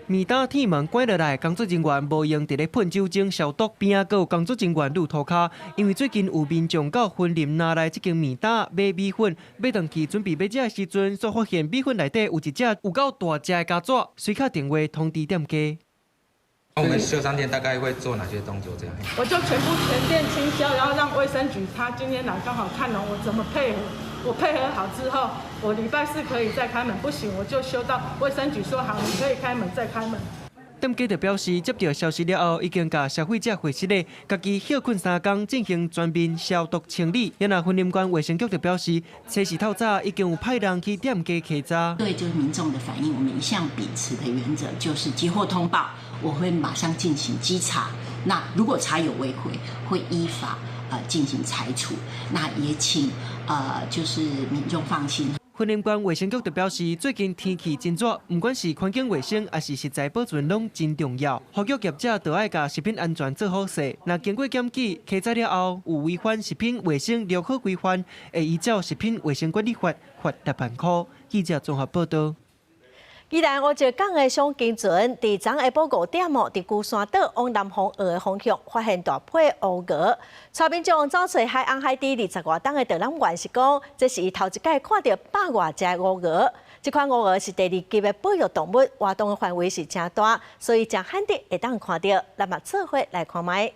麵檔鐵門關落來，工作人員無閒佇咧噴酒精消毒，邊仔閣有工作人員攄塗跤。因為最近有民眾到雲林拿來這間麵檔買米粉，買轉去準備欲食的時陣，煞發現米粉內底有一隻有夠大隻的虼蚻，隨敲電話通知店家。我們休3天大概會做哪些動作？這樣我就全部全店清消，然後讓衛生局他今天來剛好看了我怎麼配合。我配合好之後，我禮拜四可以再開門，不行我就休到衛生局說好，你可以開門再開門。店家就表示，接到消息了後，已經共消費者回釋咧，家己歇睏3工進行全面消毒清理。然後雲林縣衛生局就表示，初四透早已經有派人去店家稽查。對，就是民眾的反應，我們一向秉持的原則就是接獲通報，我會馬上進行稽查。那如果查有違規，會依法進行裁處。那也請就是民眾放心。雲林縣衛生局就表示，最近天氣真熱，毋管是環境衛生，抑是食材保存，攏真重要。呼籲業者都愛共食品安全做好勢。若經過檢舉、稽查了後，有違反食品衛生良好規範，會依照食品衛生管理法罰6萬塊。記者綜合報導。宜蘭烏石港的賞鯨船，佇昨下晡5點哦，佇龜山島往南方澳的方向發現大批烏鵝。帶民眾走揣海翁海豬20外冬的導覽員是講，這是伊頭一擺看著100外隻烏鵝。這款烏鵝是第2級的保育動物，活動的範圍是誠大，所以誠罕得會當看著。咱嘛做伙來看覓。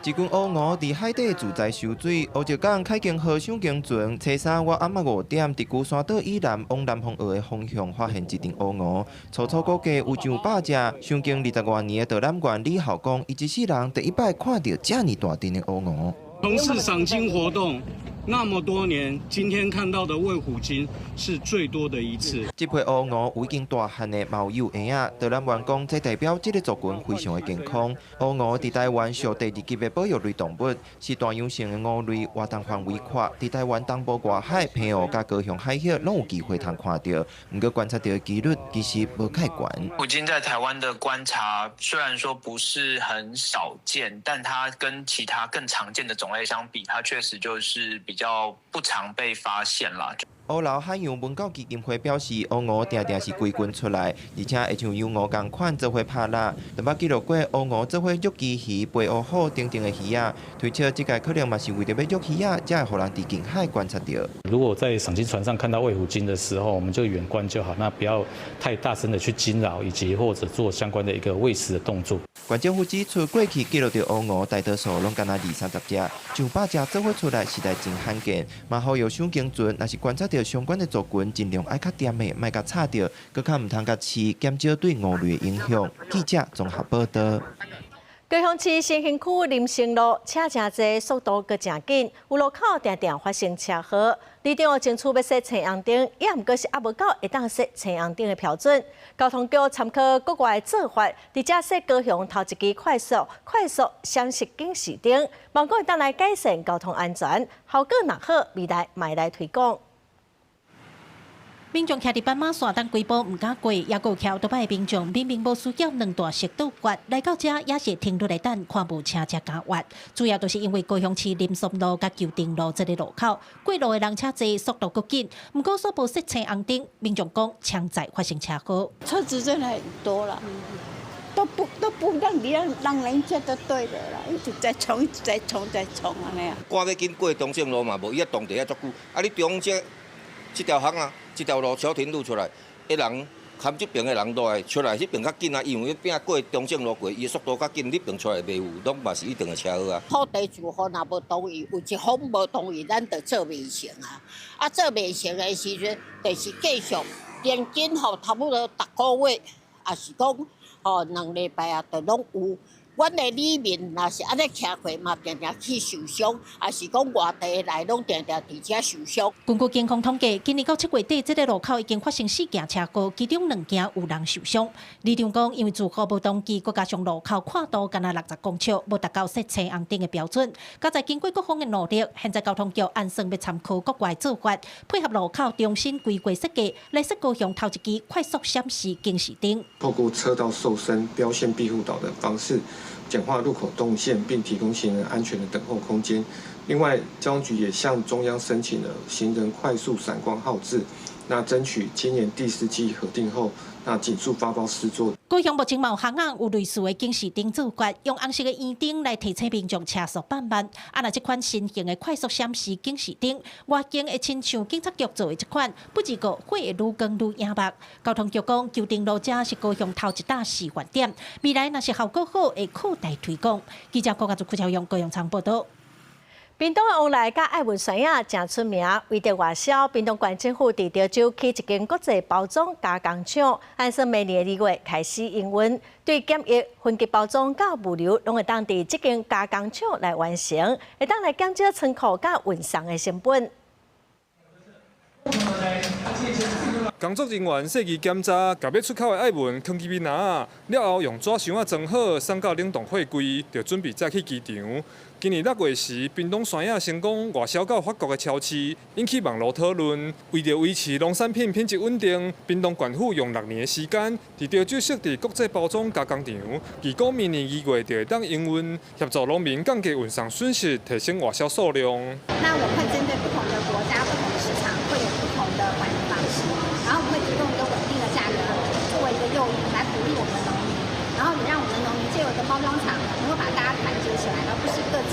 一群烏鵝佇海底自在游水，烏石港啟景號賞鯨船，初三倚暗仔5點，佇龜山島以南往南方澳的方向發現一陣烏鵝，初初估計有上百隻。賞鯨20外年的導覽員李孝講，伊這世人第一擺看著遮爾大陣的烏鵝。從事賞鯨活動那麼多年，今天看到的衛虎鯨是最多的一次。這批烏鵝有已經大漢的，嘛有幼嬰仔。導覽員講，這代表這个族群非常的健康。烏鵝佇台灣屬第2級的保育類動物，是大洋性的魚類，活動範圍闊。佇台灣東部外海、澎湖佮高雄海域攏有機會通看著。毋過觀察著的幾率其實無蓋懸。虎鯨在台灣的觀察雖然說不是很少見，但它跟其他更常見的種類相比，它確實就是比較不常被發現啦。烏樓海洋文教基金會表示，烏鵝定定是規群出來，而且會像幼鵝仝款做伙拍獵。就捌記錄過烏鵝做伙捉旗魚、飛烏虎等等的魚仔，推測這个可能嘛是為著欲捉魚仔，才會予人佇近海觀察著。如果在賞鯨船上看到衛虎鯨的時候，我們就遠觀就好，那不要太大聲的去驚擾，以及或者做相關的一個餵食的動作。縣政府指出，過去記錄著烏鵝大多數攏干焦20-30隻，上百隻做伙出來實在真罕見。嘛呼籲賞鯨船，若是觀察著著相關的族群，盡量愛較恬的，莫共吵著，閣較毋通共飼，減少對魚類的影響。記者綜合報道。高雄市新興區林森路車誠濟，速度閣誠緊，有路口定定發生車禍。里長爭取欲設青紅燈，也毋過是猶無到會當設青紅燈的標準。交通局參考國外的做法，佇遮設高雄頭一支快速閃爍警示燈，望講會當來改善交通安全，效果若好，未來嘛會來推廣。民眾徛佇斑馬線等幾步毋敢過，猶閣有騎歐多擺的民眾明明無需要兩大色道決，來到遮也是停落來等，看無車才敢越。主要就是因為高雄市林森路佮舊定路這个路口，過路的人車濟，速度閣緊。毋過煞無設青紅燈，民眾講常在發生車禍。車子真的很多了，都不讓你讓人家就對了啦，一直在衝，一直在衝，在衝按呢。趕欲緊過中正路嘛無，伊啊擋佇遐足久。啊，你中這這條巷啊，這條路小田路出來，彼人含這爿的人落來出來，彼爿較緊啊，因為彼爿過中正路過，伊的速度較緊，彼爿出來袂有，攏嘛是一定的車禍啊。土地住戶若無同意，有一方無同意，咱就做袂成啊。啊，做袂成的時陣，就是繼續平均吼，差不多逐個月，抑是講吼2禮拜啊，就攏有。阮的里民若是按呢騎過，嘛定定去受傷，抑是講外地來，攏定定佇遮受傷。根據警方統計，今年到7月底，這个路口已經發生四件車禍，其中兩件有人受傷。里長講，因為住戶無同意，閣加上路口闊度干焦60公尺，無達到設青紅燈的標準。佳哉經過各方的努力，現在交通局按算欲參考國外做法，配合路口重新規劃設計，來設高雄頭一支快速閃示警示燈。透過車道瘦身、標線庇護島的方式，簡化路口動線，並提供行人安全的等候空間。另外，交通局也向中央申請了行人快速閃光號誌，那爭取今年第四季核定後，那盡速發包施作。高雄目前嘛有巷仔有類似的警示燈做法，用紅色的圓燈來提醒民眾車速放慢。啊，若這款新型的快速閃示警示燈，外形會親像警察局做的這款，不只過會愈光愈耀目。交通局講，舊定路遮是高雄頭一大示範點，未來若是效果好，會擴大推廣。記者郭家竹、郭朝陽高雄場報道。屏東的旺來佮愛文山仔誠出名，為著外銷，屏東縣政府佇潮州起一間國際包裝加工廠，按算明年2月開始營運，對檢疫、分級包裝佮物流，攏會當佇這間加工廠來完成，會當來減少倉庫佮運送的成本。工作人員細緻檢查，共欲出口的愛文囥去面籃仔，了後用紙箱仔裝好，送到冷凍貨櫃，就準備載去機場。今年6月時，屏東山仔成功外銷到法國的超市，引起網路討論。為著維持農產品品質穩定，屏東縣府用6年的時間，佇潮州設置國際包裝加工廠，預估明年2月就會當營運，協助農民降低運送損失，提升外銷數量。那我們會針對不同的國家、不同的市場，會有不同的管理方式，然後我們會提供一個穩定的價格，作為一個誘因來鼓勵我們的農民，然後也讓我們的農民藉由的包裝廠能夠把大家團結起來，而不是各自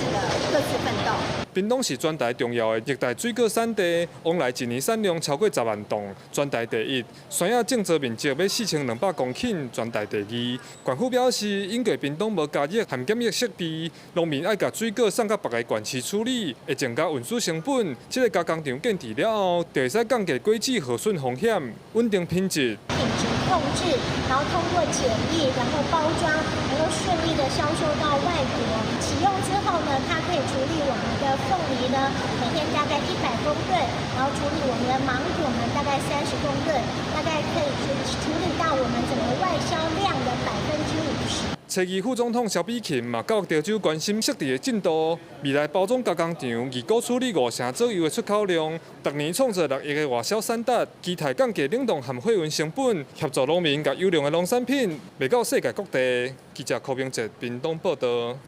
奮鬥。屏東是全台重要的熱帶水果產地，往來一年產量超過10萬噸，全台第一。山仔種植面積欲4200公頃，全台第二。縣府表示，因為屏東無加熱和檢疫設備，農民愛共水果送到別个縣市處理，會增加運輸成本。這个加工廠建置了後，就會使降低果子耗損風險，穩定品質。品質控制，然後通過檢疫，然後包裝，能夠順利的銷售到外國。啟用之後呢，它可以處理我們的鳳梨呢，每天大概100公噸，然後處理我們的芒果呢，大概30公噸，大概可以處理到我們整個外銷量的50%。初二副總統蕭美琴嘛到潮州關心設置的進度，未來包裝加工廠預估處理5成左右的出口量，逐年創造6億的外銷產值，期待降低冷凍和貨運成本，協助農民共優良的農產品賣到世界各地。記者柯明哲屏東報道。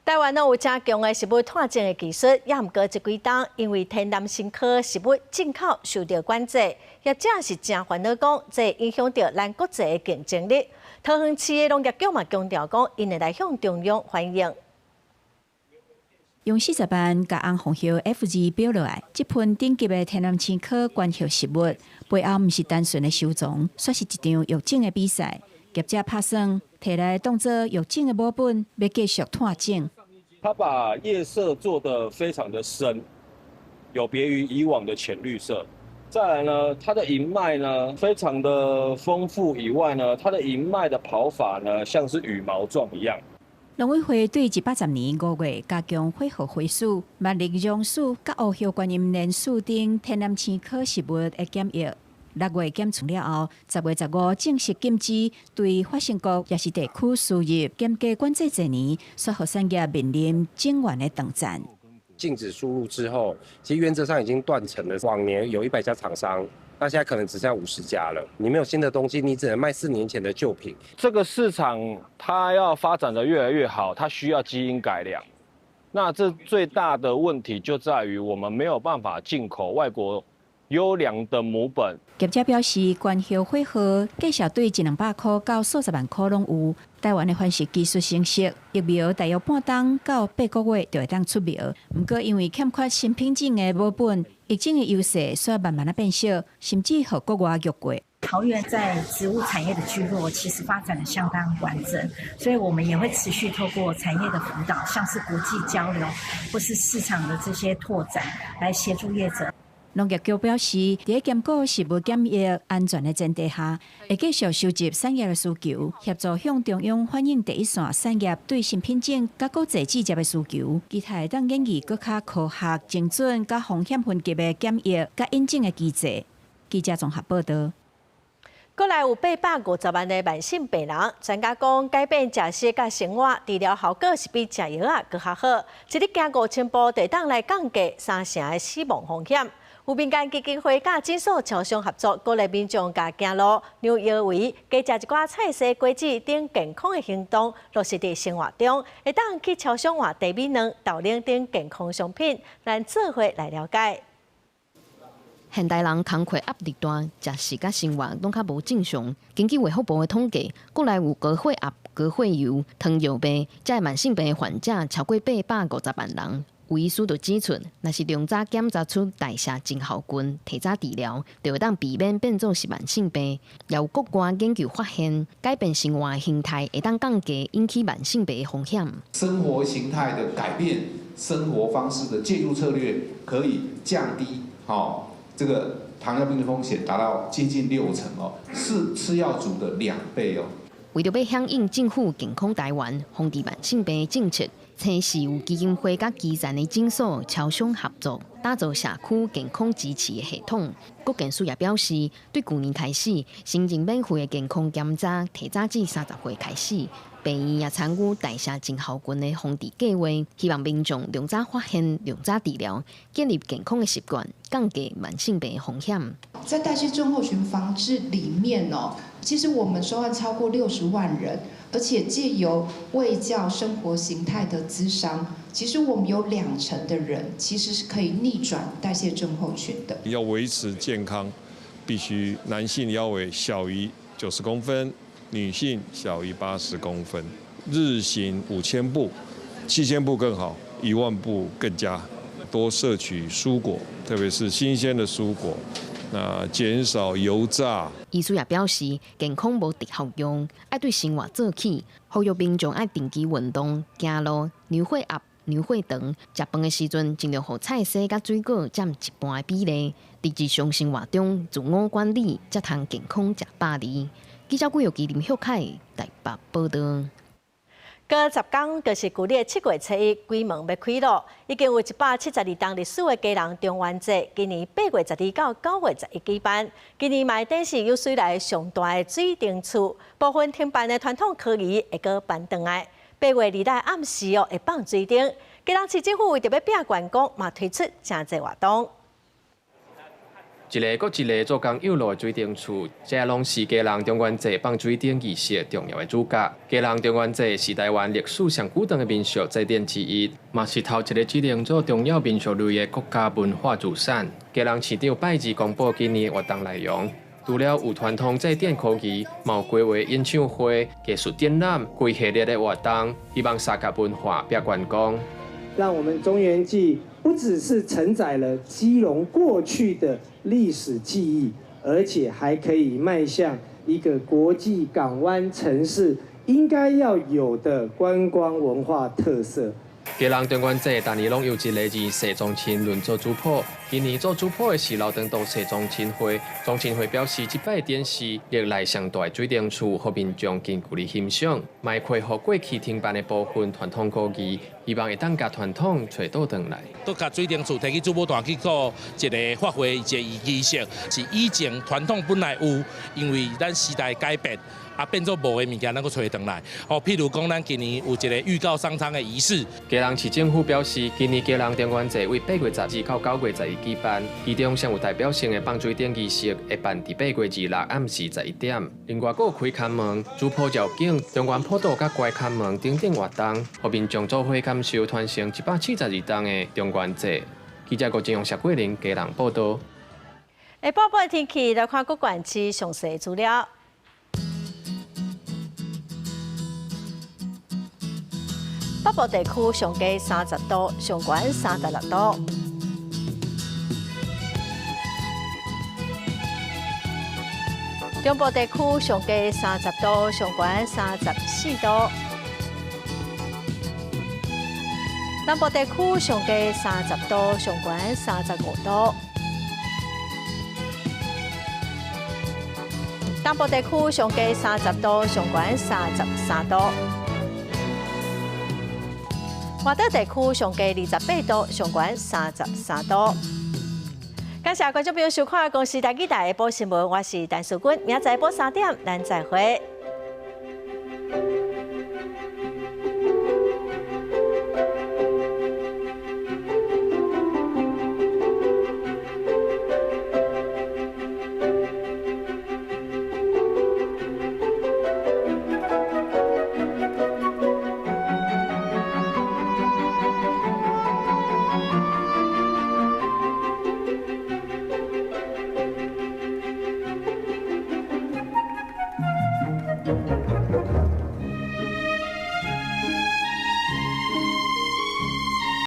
台灣攏有誠強的食物湠種的技術，也毋過這幾冬因為天南星科食物進口受著管制，業者是誠煩惱，講這會影響著咱國際的競爭力。桃園市的農業局嘛強調講，𪜶會來向中央反映。用40萬共紅鳳葉 F2 標落來，這份頂級的天南星科觀葉食物背後毋是單純的收藏，煞是一場育種的比賽。業者拍算提來當做育種的母本，欲繼續湠種。他把葉色做得非常的深，有別於以往的淺綠色。再來呢，它的銀脈呢非常的豐富以外呢，它的銀脈的跑法呢，像是羽毛狀一樣。農委會對110年5月加強火號飛鼠、麥綠絨鼠、佮烏葉觀音蓮鼠等天南星科植物的檢疫。6月檢出了後，10月15正式禁止對發生國抑是地區輸入，嚴格管制濟年，煞予產業面臨整完的斷層。禁止輸入之後，其實原則上已經斷層了。往年有100家廠商，那現在可能只剩下50家了。你沒有新的東西，你只能賣4年前的舊品。這個市場它要發展得越來越好，它需要基因改良。那這最大的問題就在於我們沒有辦法進口外國優良的母本。業者表示，觀葉火號價數對一兩百箍到數十萬箍攏有。台灣的繁殖技術成熟，疫苗大約半冬到8個月就會當出苗。毋過因為欠缺新品種的母本，育種的優勢煞慢慢仔變小，甚至予國外越過。桃園在植物產業的聚落其實發展得相當完整，所以我們也會持續透過產業的輔導，像是國際交流或是市場的這些拓展，來協助業者。農業局表示，佇兼顧食物檢疫安全的前提下，會繼續收集產業的需求，協助向中央反映第一線產業對新品種佮國際製業的需求，期待會當研擬閣較科學、精準佮風險分級的檢疫佮引種的機制。記者綜合報導。國內有850萬的慢性病人，專家講改變食食佮生活，治療效果是比食藥仔閣較好。一日行5000步，就會當來降低3成的死亡風險。有民間基金會佮診所超商合作，鼓勵民眾共行路、量腰圍、加食一寡菜蔬果子等健康的行動落實佇生活中，會當去超商換茶米卵、豆奶等健康商品，咱做伙來了解。現代人工課壓力大，食食佮生活攏較無正常。根據衛福部的統計，國內有高血壓、高血油、糖尿病，這个慢性病的患者超過850萬人。有醫師就指出，若是量早檢查出代謝症候群，提早治療，就會當避免變做是慢性病。也有國外研究發現，改變生活形態會當降低引起慢性病的風險。生活形態的改變，生活方式的介入策略，可以降低這個糖尿病的風險達到接近6成哦，是吃藥組的2倍哦。為著欲響應政府健康台灣、防治慢性病的政策，青樹有基金會佮基層的診所超商合作，打造社區健康支持的系統。國健署也表示，對舊年開始，成人免費的健康檢查提早至30歲開始，病院也參與代謝症候群的防治計劃，希望民眾量早發現、量早治療，建立健康的習慣，降低慢性病的風險。在代謝症候群防治裡面哦，其實我們收案超過60萬人，而且借由衛教生活形態的諮商，其實我們有2成的人其實是可以逆轉代謝症候群的。要維持健康，必須男性腰圍小於90公分，女性小於80公分，日行5000步，7000步更好，1萬步更佳。多攝取蔬果，特別是新鮮的蔬果。那減少油炸。醫師也表示，健康無特效藥，愛對生活做起，呼籲民眾愛定期運動、行路、量血壓、量血糖。食飯的時陣，盡量予菜蔬佮水果佔一半的比例。佇日常生活中，自我管理，才通健康食百年。記者郭玉基林旭凱台北報導。過10工就是舊曆7月初1，鬼門欲開囉。已經有172冬歷史的基隆中元節，今年8月12到9月11舉辦。今年嘛會當是有史以來上大的水燈柱，部分停辦的傳統科儀會閣搬轉來。8月2日暗時哦，會放水燈。基隆市政府為著欲拚觀光，嘛推出誠濟活動。一个閣一个做工幼路的水燈柱，這攏是基隆中元節放水燈儀式重要的主角。基隆中元節是台灣歷史上古長的民俗祭典之一，嘛是頭一个指定做重要民俗類的國家文化資產。基隆市長拜二公布今年活動內容，除了有傳統祭典科儀，嘛有規劃演唱會、藝術展覽、規系列的活動，希望相佮文化拚觀光。讓我們中元祭不只是承載了基隆過去的歷史記憶，而且還可以邁向一個國際港灣城市應該要有的觀光文化特色。基隆中元节，逐年攏由一个二世宗亲轮做主普。今年做主普的是刘登道世宗亲会。宗亲会表示，这摆典是历来上大的水灯厝，予民众近距离欣赏，嘛会恢复过去停办的部分传统古艺，希望会当共传统揣倒转来。阁共水灯厝提去主母坛去做一个发挥一个仪式，是以前传统本来有，因为咱时代改变。啊，变做无的物件，咱阁揣转来。哦，譬如讲，咱今年有一个预告上苍的仪式。基隆市政府表示，今年基隆中元节为8月12到9月11举办，其中上有代表性的放水灯仪式会办伫8月26暗时11点。另外，阁有开龛门、主普绕境、中元普渡佮关龛门等等活动，予民众做伙感受传承172冬的中元节。记者郭金勇、谢桂玲基隆报道。下晡的天气来看各县市详细资料。北部地区上低30度，上悬36度。中部地区上低30度，上悬34度。南部地区上低30度，上悬35度。东部地区上低30度，上悬33度。外岛地区上低28度，上悬33度。感谢观众朋友收看《公视台语台》下晡新闻，我是陈淑君，明仔载晡3点，咱再会。